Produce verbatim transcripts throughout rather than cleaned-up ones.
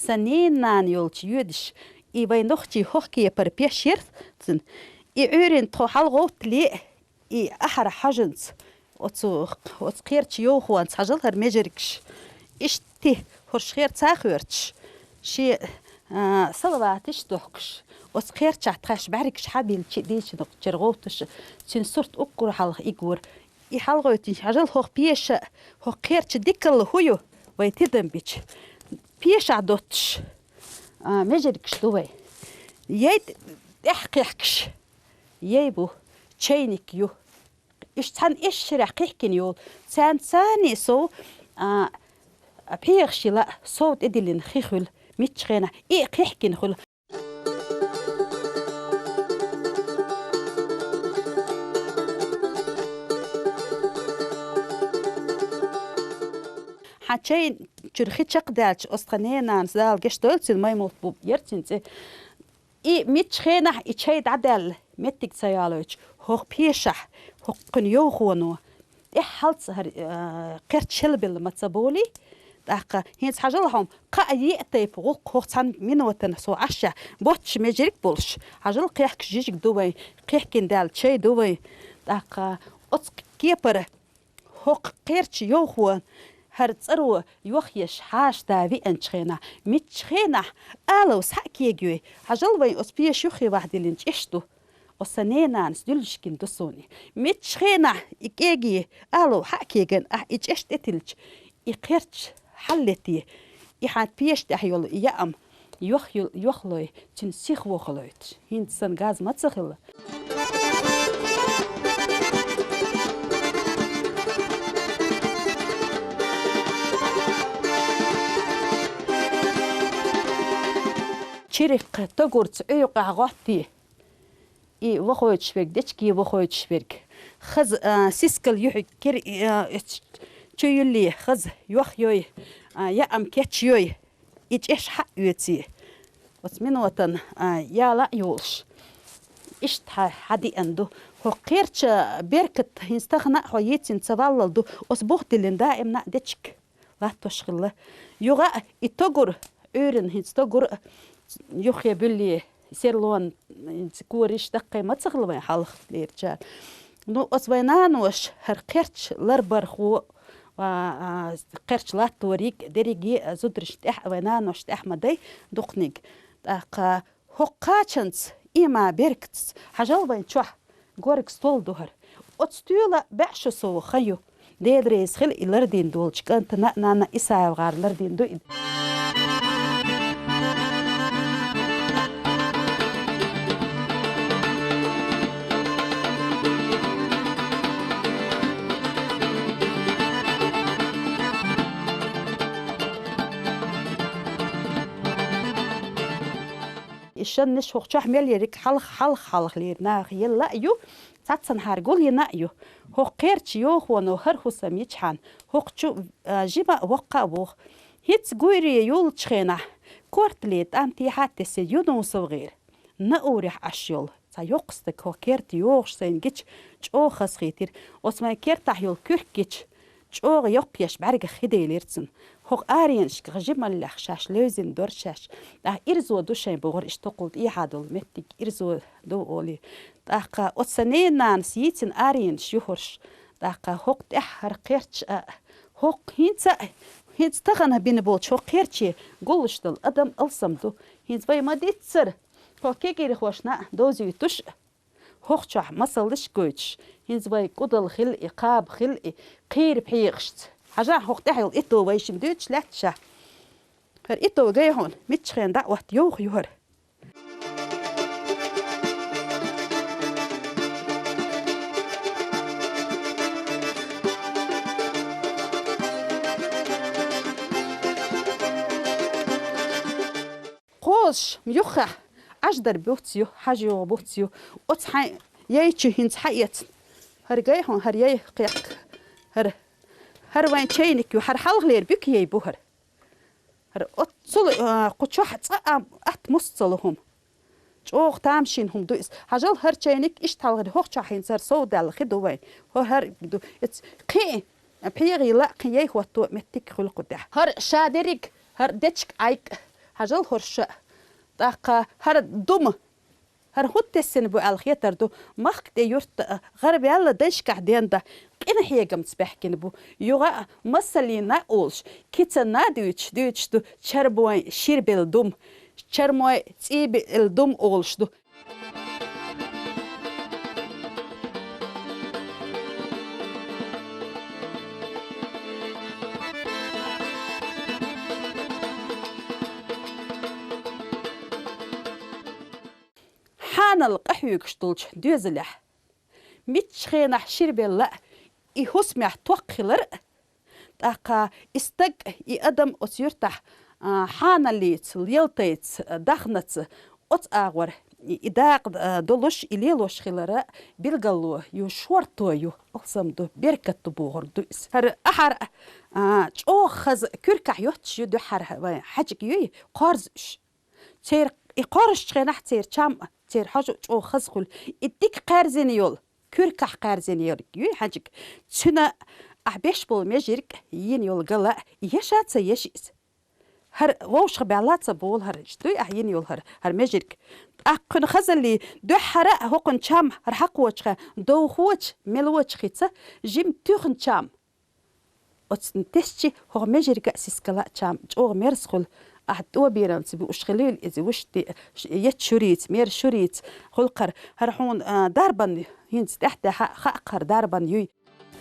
Сан ненан йолча йоьдаш, и вай нохчий хӀокху кепара пеш яра цуьнан. И Ӏуьйрин тхо хьалагӀовттале, и ахьар хьожанца, оцу, оцу кхерча йовхонца хьажал хӀара межаргаш. Иштта хӀорш хер ца хоьрташ, шен, а, салаваташ дохкуш, оцу кхерчахь тхаьш бӀаьргаш хьабиллича дийшина чергӀовттуш, цуьнан сурт уггар хьалха игвар. И хьалагӀовттинчу хьажал хӀокху пеша, хӀокху кхерча дикалла хӀун ю, вай тидам бича. Пешахь доттуш, а, межаргаш ду вай. Яй тӀехь кхехкаш, яй бу, чайник ю. Уьш цхьана эшшарехь кхехкина йолу. Царна царний сов, а, пхьегӀаш йила, сов тӀедиллина хи хуьлу, мичча хенахь и а кхехкина хуьлу. Хьан чай чуьра хи чекхдаьлча, оцу тхан ненанас Дала гечдойла цуьнан, Маймулт бу яра цуьнан цӀе. И мичча хенахь и чай дӀадаьлла, меттиг ца йолуьйтуш, хӀокху пешахь, хӀокхуьнан йовхоно, тӀехь хьалца хӀара, а, кхерч шелбелла ма ца болий, тӀаккха хӀинца хьажал хьо, кхаа-йиъ тайпа гӀуллакх хӀокху цхьана минотана со Ӏашшехь, боццуш межарг болуш, хьажал кхехкаш жижиг ду вайн, кхехкина даьлла чай ду вайн, тӀаккха оцу кепара хӀокху кхерча йовхо хӀара цӀаро йохъеш хьаша да веанчу хенахь, мичча хенахь алав схьа а кегайой, хьажал вайн оцу пеша юххе вахдиллина чӀеш ду. Оцу сан ненанас дуьллушкина ду суна. Мичча хенахь и кегий алав хьа а кеган, ахь и чӀеш тӀетилча, и кхерч хьаллетий, и хьан пеша тӀехь йолу и яам йох-, йохлой, цуьнан сих вохалойтуш. ХӀинца сан газ ма ца хилла. Чирикх тагурца Ӏуьйкъахь гӀоттий. И вохуьйтуш верг, дечиге вохуьйтуш верг. Хаза, а, сискал юьхь кер-, а, эц-, чу юьллий, хаза йохйой, а, яам кечйой. И чӀеш хьа а оьций. Оцу минотан, а, яла а йолуш. Иштта хьа-, хьадеана ду. ХӀокху кхерча беркат хӀинца тахана а хьо йийцина ца валлал ду. Оцу бух диллина даимна а дечиг латтош хилла. Юха а и тагур Ӏуьйрина хӀинца тагур а юххе буьллий, серлон, хӀинца кориш даккхий ма ца хилла вайн хьалхалерчара. Ну, оцу вайн наноша хӀара кхерч ларбархо, а, а, кхерч латториг, дерриге а зударшна тӀехь а, вайн наноша тӀехь ма дай дукханиг. ТӀаккха хӀокху кхачанца, и ма беркатца, хьажал вайн чохь, горга стол ду хӀара. Оцу стоьла бӀе шо сов хан ю. Дела реза хила и лардина долчу кӀантана а, нанна а, Исаев гӀара лардина ду и. И шаннаш хӀокху чохь мел ерриг хьалха, хьалха, хьалхалера наха елла а ю, цхьаццанхьара гулйина а ю. ХӀокху кхерча йохоно хӀара хӀусам йичхьана, хӀокху чу, а, жима а, воккха а воху. ХӀинца гуйре йолчу хенахь, кортале тӀам техьа а тесира Юнусов гӀийра. Наурехь Ӏаш йолу цхьа йоккха стаг хӀокху керта йогӀуш сайна гича, чӀогӀа хазахийтира. Оцу вайн кертахь йолу куьрк гича, чӀогӀа йоккхаеш бӀаьргах хи делира цунна. ХӀокху аренашкахь жималлех шаьш левзина дора шаьш. ТӀаккха ирзо ду шайн бохура, иштта хӀокхул тӀехьа долу меттиг ирзо ду олий. ТӀаккха оцу сан ненанас йийцина аренаш ю хӀорш. ТӀаккха хӀокху тӀехь хӀара кхерч а, хӀокху хӀинца а, хӀинца тахана бина болчу хӀокху кхерче гуллуш долу адам алсам ду. ХӀинца вай ма-диццара, хӀокху кегийрхошна а довзуьйтуш а, хӀокху чохь масаллаш а гойтуш, хӀинца вай кӀудал хила и, кхаба хила и, кхийра пхьегӀашца. Хьажахь, хӀокху тӀехь йолу итов вайшимма дуьйцуш лаьтташ ахь. ХӀара итов гай хьуна, миччахена дӀа а отта йовха ю хӀара. Кхозуш юххехь Ӏаждар буц ю, хьажа йогӀу буц ю. Оцу хьайн яй чу хӀинца хьаэцна. ХӀара гай хьуна, хӀара яй кхехка. ХӀара, хӀара вайн чайник ю, хӀара хьалхалера буька яй бу хӀара. ХӀара оццул, а, кху чохь цкъа а атта мус ца ло хӀума. ЧӀогӀа тамашийна хӀума ду иза. Хьажал, хӀара чайник иштта хьалхара хӀокху чохь хӀинца хӀара сов даьлла хи ду вайн. ХӀо хӀара ду. Эц кхин а пхьегӀа йила а, кхин яй хӀотто а меттиг хуьлу кху тӀехь. ХӀара ша дерриг, хӀара дечиг Ӏайкъ, Хьажал хӀорш. ТӀаккха хӀара дума. ХӀара хӀунда тесна бу аьлла хетар ду. Махка тӀе юрт гӀарваьлла дайшкахь денда къинхьегамца баьхкина бу. Юха а масаллина олуш, кица на дуьйцуш, дуьйцуш ду чарбой ширбелла дума. Чармой цӀийбелла дума олуш ду. Хьанал къахьоьгуш долчу доьзалехь, миччу хенахь ширбелла а, и хӀусамехь токх хилар а, тӀаккха и стаг, и адам оцу юьртахь, а, хьаналлица, лелтайца, дахнаца, оцу агӀор и, и дакъа, а, долуш, и лелош хилара билгало ю, шорто ю, алсам ду, беркат ду бохург ду иза. ХӀара ахьар, а, чӀогӀа хаза куьркахь йоцуш ю дуьххьара вайн хьаьжиг юй, кхорзуш. Церан и кхорзучу хенахь церан чам, церан хьожа чӀогӀа хаза хуьлу. И дика кхаьрзина йолу, куьркахь кхаьрзина йолу юй хьаьжиг. Цуьнан ахь беш болу межирг, йина йолу гала, еша а ца еша иза. ХӀара вовшахбаьлла а ца болу хӀара, иштта дуй ахь йина йолу хӀара, хӀара межирг. ТӀаккха кхуьнан хазаллий дуьххьара а хӀокхуьнан чам хӀара хьакхочу хьан довхочу, мелочу хица, жима туьхна чам. Оцунна тесчи хӀокху межирга а, сискала а чам чӀогӀа мерза хуьлу, ахь тӀоберамца буьуш хилийла иза вуьшта, ечу шурица, мер шурица, гӀуллакхара хӀара хьуна, а, дарбан хӀинца тӀаьхьа-тӀаьхьа хаьа хӀара дарбан юй.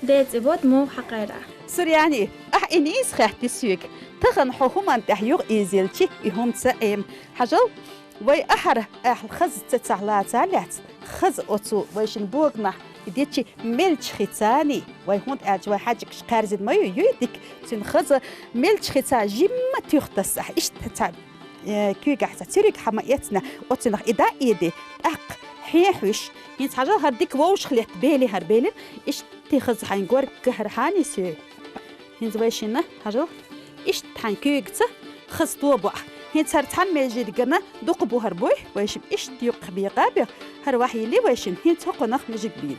Деци, вот муха хьакхайра. Сурьяни, ахь и нийса хаьттий соьга. Тахана хьо хӀуманна тӀехь юха ийзелчи, и хӀума ца Ӏема. Хьажал, вай ахьар ахьа хаза цецахь лаца лаьцна, хаза оцу вайшин боганахь и дечи мелча хицани, вай хӀунда аьлча вай хьаьжигаш кхаьрзина ма ю, юй дика, цуьнан хаза мелча хица жимма туьха тасса ахь, иштта цхьа э, куьйгахь цхьа цуьриг хьан ма эцна, оцунах и дӀа а эди, тӀаккха хьехьуьш. ХӀинца хьажал хӀара дика вовшах летта бели хӀара белина, иштта хаза хьайн горга хӀара хьани соь. ХӀинца вайшинна хьажал иштта хьайн куьйгаца хаза тобу ахь. ХӀинца хӀара цхьана межиргана дукха бу хӀара буй, вайшим иштта юккъах бекъа а бех, хӀара вахь йили вайшин, хӀинца хӀокхунах межиг бийла.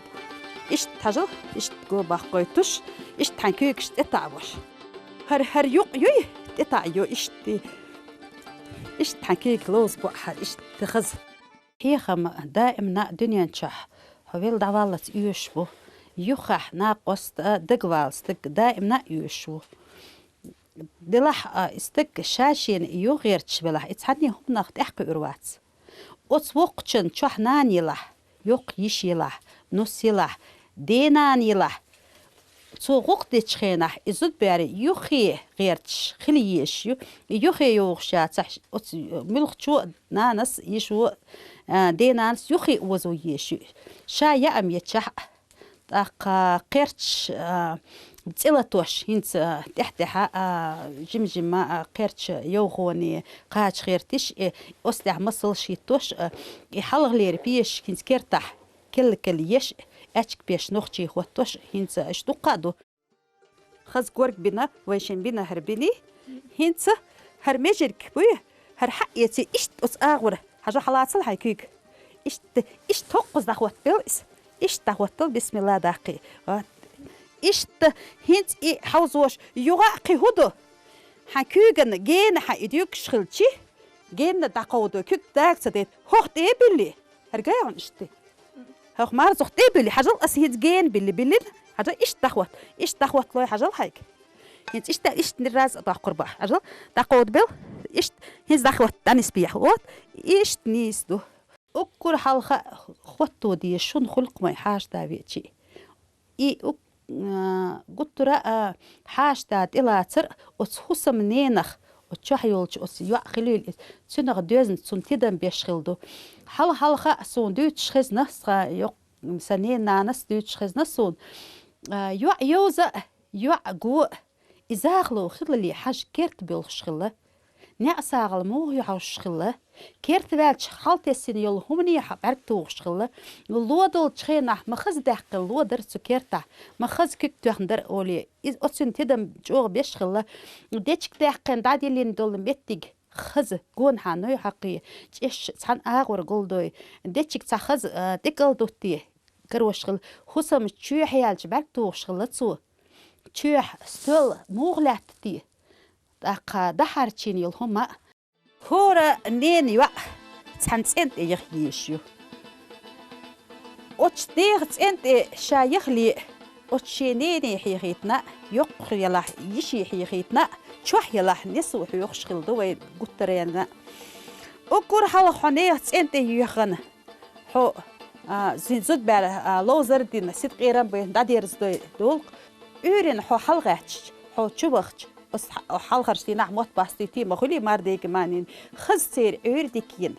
Иштта хьажал, иштта го баккхойтуш, иштта хьайн куьйгаш тӀетаӀавош. ХӀара, хӀара юкъ юй, тӀетаӀайо иштта. Иштта хьан куьйга ловза бу ахьа, иштта хаза. Хьехам даимна а дуьнен чохь хьо велла дӀаваллалц оьшуш бу. Юххехь накъост а дагавала стаг даимна а оьшуш ву. Делахь а и стаг ша-шена юха гӀерташ велахь, и цхьанне хӀуманах тӀаьхьакхуьур вац. Оцу воккхачун чохь нана елахь, йоккха йиш елахь, нус елахь, денана елахь, цо гӀуллакх дечу хенахь и зудбаьри юххе гӀерташ хила езаш ю, и юххе йогӀуш яцахь, оцу муьлххачо а нанас, йишо а, а, денанас юххе озо езаш ю. Ша яа меттехь а, тӀаккха кхерчаш, а, цӀе латош, хӀинца, а, тӀаьхьа-тӀаьхьа, а, жим-жимма, а, кхерча йовхоне кхача хертиш, э, оцу тӀехь масалш хӀиттош, а, и хьалхалера пешаш хӀинца кертахь келла-келла еш, аьчка пеш нохчий хӀоттош, хӀинца иштта дуккха а ду. Хаза горга бина, вайшин бина хӀара бини. ХӀинца хӀара межирг буй, хӀара хьаэций, иштта оцу агӀора. Хьажа хьалацал хьайн куьйга. Иштта, иштта хӀокхуза дӀахӀоттабел иза. Иштта дӀахӀоттал, бисмилла даккхий. Вот. Иштта хӀинца и хьовзош юха а кхин хӀун ду? Хьан куьйгана гена хьан и дуьгуш хилчи, гена дӀакховдо, куьг дага ца дайта, хӀокху тӀе а билли. ХӀара гай хьуна иштта? ХӀокху марзух тӀе а билли, хьажал аса хӀинца гена билли, биллина, хьажа иштта дӀахӀотта, иштта дӀахӀотталой хьажал хьайга. ХӀинца иштта, иштта нираз а доккхур бахь. Хьажал, дӀакховдабел, иштта, хӀинца дӀахӀотта, дӀанисбехьа. Вот, иштта нийса ду. Уггар хьалха хӀотто деза шуна хӀуллакх май хьаша да веачи. И уг-, а, гуттара а хьаша да тӀелацар оцу хӀусам ненах, оцу чохь йолчу оцу йоӀ хилийла иза, цуьнах доьзна цунна тидам беш хила ду. Хьал-хьалха а суна дуьйцуш хезна, сан йоккха М, сан ненанас дуьйцуш хезна суна. А, йоӀ йовза а, йоӀ го а, и захало хилале хьажа керта боьлхуш хилла. Неа сагӀал муха йохьуш хилла. Керта ваьлча, хьал тесина йолу хӀумане хьа бӀаьрг тухуш хилла. Ло долчу хенахь ма хаза даьккхина ло дара цу кертахь, ма хаза куьг тоьхна дара олий. Иза оцуьнан тидам чӀогӀа беш хилла. Дечиг даьккхина дӀадиллина долу меттиг хаза гонахьа нойхьакхий, чӀеш цхьана агӀор гулдой, дечиг цхьа хаза, а, тӀекӀал дуттий. Карош хилла, хӀусамаш чоьхьа яьлча бӀаьрг тухуш хилла цо. Чоьхьа стол муха лаьттатий? ТӀаккха дахьарчийна йолу хӀума а. Кора нена йоӀ цхьан цӀен тӀе яха езаш ю. Оцу деха цӀен тӀе ша яхале, оцу шен нене хьехийтина, йоккха елахь йиша хьехийтина, чохь елахь несо хьоьхуш хилла ду вай гуттаренна. Уггар хьалха хьо нехан цӀен тӀе йоьхна, хьо, а, зи-, зудбаьлла, а, ловзар а дина, ситкъерам а бина, дӀадерзадой долу-кх. Ӏуьйранна хьо хьалагӀаьттича, хьо чу вахча, оцу хьа-, хьалхарчу дийнахь мотт бастийтий ма хуьлий, мардега манийна, хаза церан Ӏуьйра дика йина.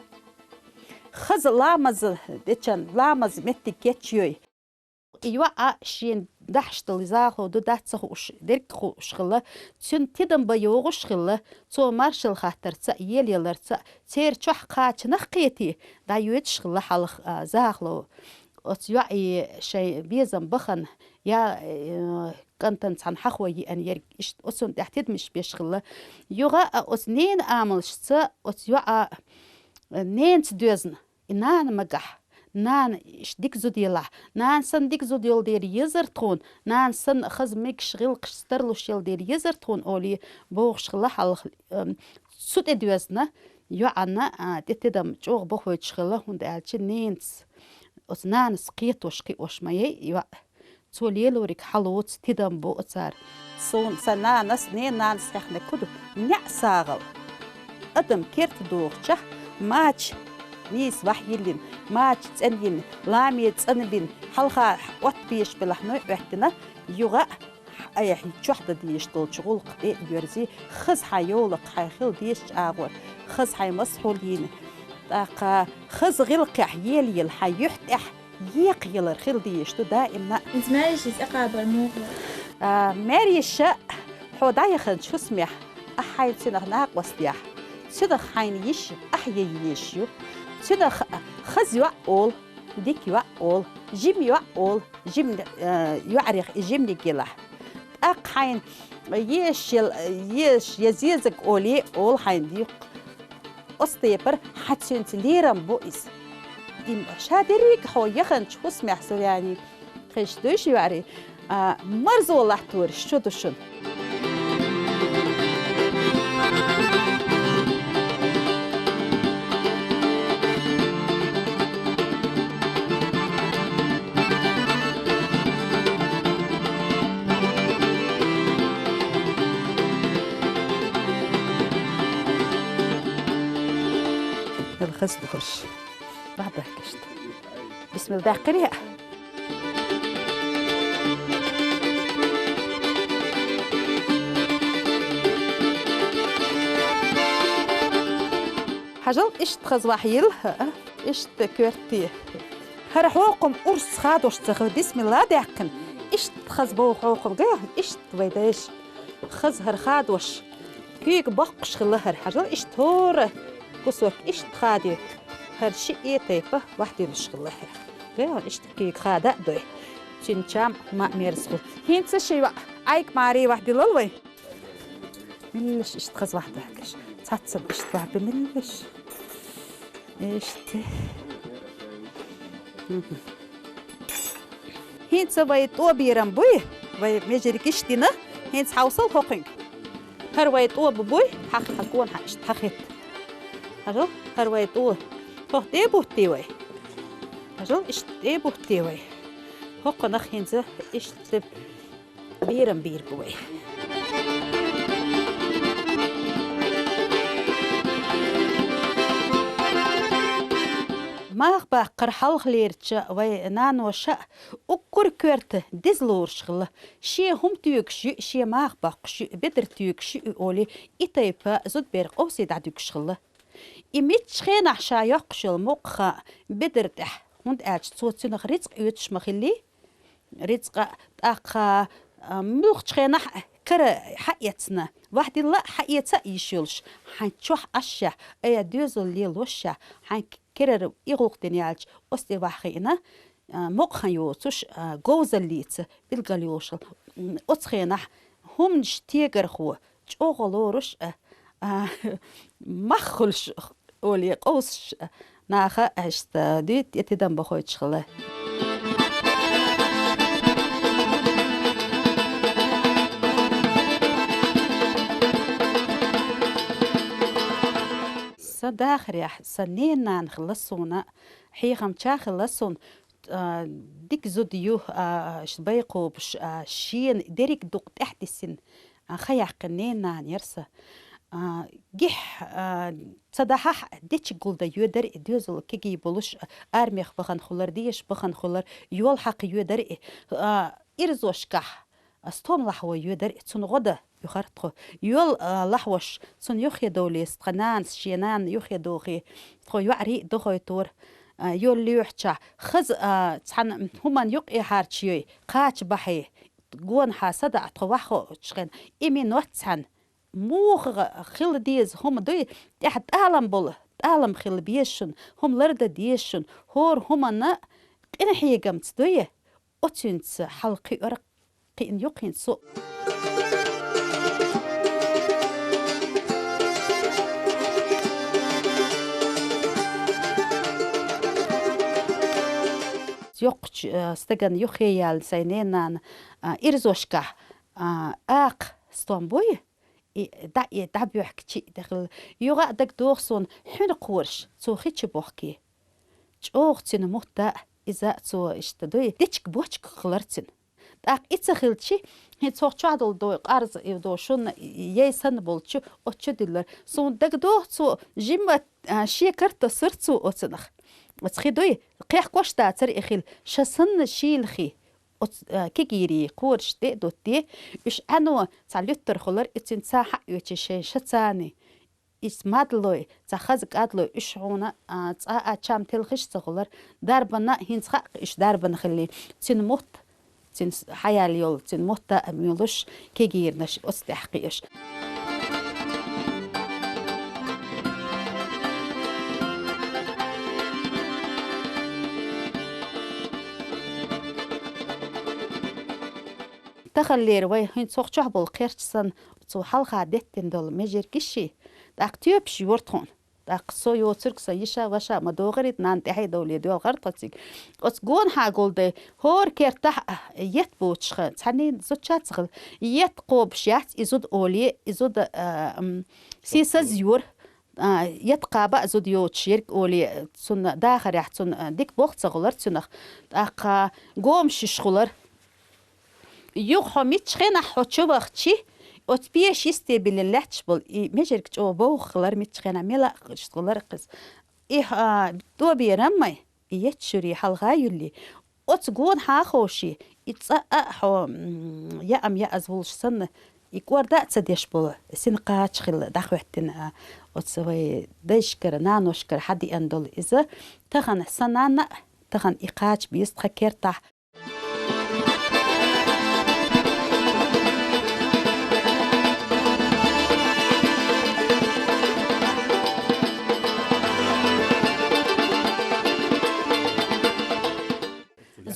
Хаза ламаз дечан, ламаз меттиг кечйой. И йоӀа шена дахьаш долу захало ду дац ца хууш, дерг а хууш хилла, цуьнан тидам бан йогӀуш хилла, цо маршалла хаттарца а, елаяларца а, церан чохь кхачанах а кхетий, дӀайоьдуш хилла хьалха, а, захало. Оцу йоӀе шайн безам бахана, я, э, кӀантана цхьана хьахо йиъна ерг, иштта оцунна тӀехь тидамаш беш хилла. Юха а оцу ненан амалшца оцу йоӀа, э, ненаца доьзна. И нана магахь, нана иштта дика зуда елахь, нана санна дика зуда йолу дела езара тхуна, нана санна хаза мегаш, гӀиллакхаш тарлуш йолу дела езара тхуна олий, бохуш хилла хьалха, ам, цу тӀе доьзна, йоӀанна, а, тӀе тидам чӀогӀа бохуьйтуш хилла, хӀунда аьлча ненаца оцу нанас кхетош, кхиош ма яй йоӀ. Цо лелориг хьалоцу тидам бу оцара. Суна сан нанас, ненан нанас хьехнарг хӀун ду? НеӀ сагӀал. Адам керта дохучохь, мача нийса ваьхьа йиллина, мача цӀена йиллина, ламе цӀанбина, хьалха отта беш белахь, ной Ӏоьттина, юха а, айхьа чохь дан дезаш долчу гӀуллакх тӀе а йоьрзий, хаза хьайн йовлакх, хьайн хила дезачу агӀор, хаза хьайн масхьул йийна, тӀаккха хаза гӀиллакхехь елаелла, хьайн юьхь тӀехь екхаялар хила дезаш ду даимна. Иза маьрша иза тӀекхабар муха? А, маьрша хьо дӀаяханчу хӀусамехь, ахь хьайна цуьнах накъост яхь, цуьнах хьайна йиш ахь ян езаш ю. Цуьнах хаза йоӀ олу, дика йоӀ олу, жима йоӀ олу, жима, а, йоӀарех и жиманиг елахь. ТӀаккха хьайна езаш ял-, езаш я зезаг олий, олу хьайна дуккха. Оцу тайпара хьан цуьнца лерам бу иза. И ша дерриг а хьо яханчу хӀусамехь, Суряни, хезаш дуй шу, йоӀарий, а, марзо латтораш чу ду шуна. Хаза духарш. Бахьа баьхкаш ду. Бисмилла даьккхира. Хьажал, иштта хаза ваьхьа йилла, а, иштта коьртте. ХӀара хьокхам урс хадош ца хилла, бисмилла даьккхина, иштта хаза боху хьокхам, га, иштта вай дайша. Хаза хӀара хадош. Куьйга боккхуш хилла хӀара, хьажал, иштта хӀора кусок иштта хадийра. ХӀара шиъ тайпа ваьхьа диллуш хилла хӀара. Га, иштта куьйга хада а дой. Цуьнан чам ма а мерза хӀу. ХӀинца ши йоӀ Ӏайка маре ваьхьа диллал вай. Меллаш иштта хаза ваьхьа дахкаш. Цхьаццанна иштта ваьхьа бу меллаш. Иштта. Мгм. ХӀинца вай тӀо берам буй, вай межирг иштта дина, хӀинца хьовсал хӀокхуьнга. ХӀара вай тӀо бу буй, хьаха хьан гона хьан иштта хьахетта. Хьажал, хӀара вай тӀо. ХӀокху тӀе а бутти вай. Хьажал, иштта тӀе а бутти вай. ХӀокхунах хӀинца иштта берам бийр бу вай. Маха баккхар хьалхалерча вай наноша а уггар коьрта деза лоруш хилла. Шен хӀума туьгуш ю, шен маха боккхуш ю, бедар туьгуш ю олий, и тайпа зудбер къовсий дӀадуьгуш хилла. И миччу хенахь ша йоккхуш йолу мукъахан бедар тӀехь, хӀунда аьлча цо цуьнах рицкъ оьцуш ма хиллий? Рицкъа тӀаккха, а, муьлххачу хенахь кара хьаэцна, ваьхьа дилла а хьаэца а йиш йолуш, хьайн чохь Ӏашшехь, айхьа доьзал лелошшехь, хьайн керара и гӀуллакх дина яьлча, оцу тӀе ваьхьа хиъна, а, мукъахан йоцуш, а, говзаллица билгал йолуш хилла. М, оцу хенахь хӀуманаш тегархо, чӀогӀа лоруш а, а, мах хуьлуш олий, къовсуш а, наха а иштта дуьйцу, тӀе тидам бохуьйтуш хилла. Дахарехь, са ненан хилла суна, хьехам ча хилла сун, а, дик зуда ю, а, ш-, байкхобуш, а, шен дерриг дукъ тӀехь дисин, а, ха яьккхина ненан яр са. А, гихь, а, ца дахьахь, дечиг гулда йоьдар и доьзал кегий болуш, армех бахан хулар, деш бахан хулар, йол хьакха йоьдар и, а, ирзошкахь, а, стом лахьво йоьдар и, цун гӀода юхар тхо. Йол, а, лахьвош, цун юххе довлес, тха нанас, шен нана юххе дохе, тхо йоӀарий а дохойтор, а, йол лоьхьча, хаза, а, цхьана хӀуман юкъе хьарча йой, кхача бахье, гонахьа садаӀа тхо ваххо чхен, и минот цхьана. Муха хила деза хӀума дуй, тӀехь тӀалам болу, тӀалам хила беза шун, хӀума ларда деза шун, хӀора хӀуманна къинхьегамца дуй, оцуьнца хьалкхиор кхиъна юккъин со. Йоккхачу, э, стагана юххе яьлла сайн ненан, а, ирзошкахь, а, акха стом буй, и дӀа, и дӀабоьхкичи а дехила. Юха а дагадоху суна хьуьнан кхораш цо хи чу бохкий. ЧӀогӀа цуьнан мутта а, иза а цо иштта дуй, дечиг бочка хилар цуьнан. ТӀаккха и ца хилчи, хӀинца хӀокху чохь долу дой, къарза и дой, шуна яй санна болчу, оцу чу диллар. Суна дагадоху цо, жимма, а, шен карто сурцо оцунах. Оцу хи дуй, кхехкош дацара и хила, ша санна шийла хи. Оцу, а, кегийрий, кхораш тӀе а дуттий, уьш Ӏаьно цхьа луьттар хилар, и цуьнан цхьа хьаъ оьций шайн ша царний. Иза мадлой, цхьа хаза кӀадлой, уьш хьуна, а, цкъа а чам телхиш ца гӀулар, дарбанна а хӀинца хаьа уьш дарбан хилли, цуьнан мутт, цуьнан с-, хьаяьлла йолу, цуьнан мутта а муьйлуш, кегийрнаш оцу тӀехь кхиош. Таханлера вай хӀинца хӀокху чохь болу кхерч санна, цо хьалха деттина долу межерг гиши, тӀаккха тоьпаш йора тхуна. ТӀаккха со йоцург сан йиша, ваша ма догӀарий, нанна тӀаьхье довле доьлхар тхо цига. Оцу гонахьа гулдай, хӀора кертахь а етт боцуш хан, цхьанний зудчац хила. Етт кхобуш яц и зуда оле, и зуда, а, м, сийсаз йора, а, етт кхаба а зуда йоцуш ерг оле, цунна дахарехь, цунна, а, дика болх ца гӀулар цуьнах. ТӀаккха гомаш йиш хулар. Юха хьо миччу хенахь хьо чу вахчи, оцу пеша йисте биллина лаьтташ болу и межерг чӀогӀа бовха хилар, миччу хенахь мела а хилар кхуза. И, а, тоберам май, и етт шуьри хьалха юлли, оцу гонахьа ховший, и цкъа а хьо, м, яам яаза вулуш санна, и кӀорда а ца деш болу, сина кхача хилла дӀахӀоьттина, а, оцу вай дайшкара, наношкара хьадеана долу иза, тахана сан нанна а, тахана и кхача беза тхан кертахь.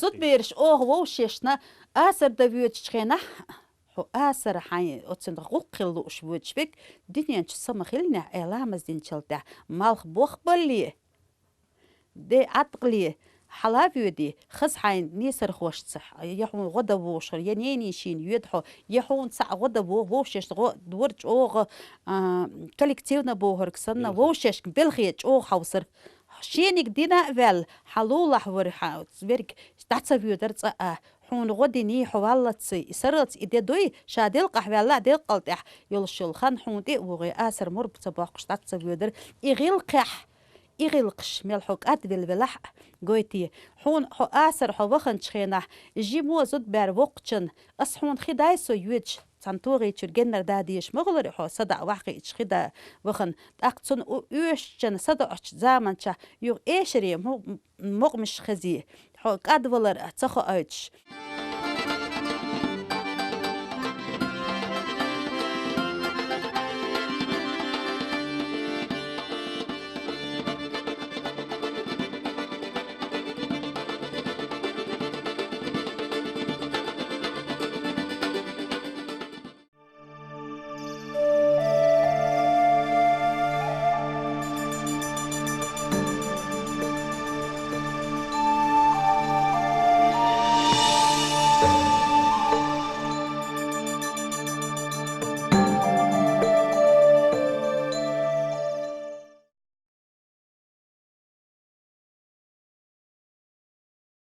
Зудбераш оха вовшашна асар дан воьдучу хенахь, хьо асар хьайн оцунах гӀуллакх хила лууш воьдуш верг, дуьнен чу са ма хиллинехь, э, ламаз динчул тӀаьхьа, малх бохбалле, де Ӏаткъале, хьала воьдий, хаза хьайн нийсархошца, я хьуна гӀо дан вовшахара, я нений шийна йоьду хьо, я хьуна цхьаъ гӀо дан во-, вовшашца гӀо дора чӀогӀа, а, коллективно бохург санна, вовшашка белхе чӀогӀа хьовсар. Шениг дина а ваьлла, хьан лулахь вара хьан верг дӀа ца воьдар цкъа а, хьуна гӀо диний, хьо валлалц и сарралц и де дуй, ша делкъахь ваьлла а, делкъал тӀехь йолуш йолу хан хьуна тӀе а вугӀий, асар мур ца боккхуш дӀа ца воьдар. И гӀиллакхехь, и гӀиллакхаш, мел хьо кӀадвелла велахь а, гойтий, хьуна хьо асар хьо ваханчу хенахь, жимо зудбаьр воккхачун, ас хьуна хи дай со йоьдуш, цхьана тогӀи чуьра геннара да дезаш ма гӀулари хьо, садаӀа ваххиъчу хи да вахана, тӀаккха цунна у-, оьшучун садаӀачу заманчохь юха эшаре му-, мукъамаш хезий, хьо кӀадвалар ца хоуьйтуш.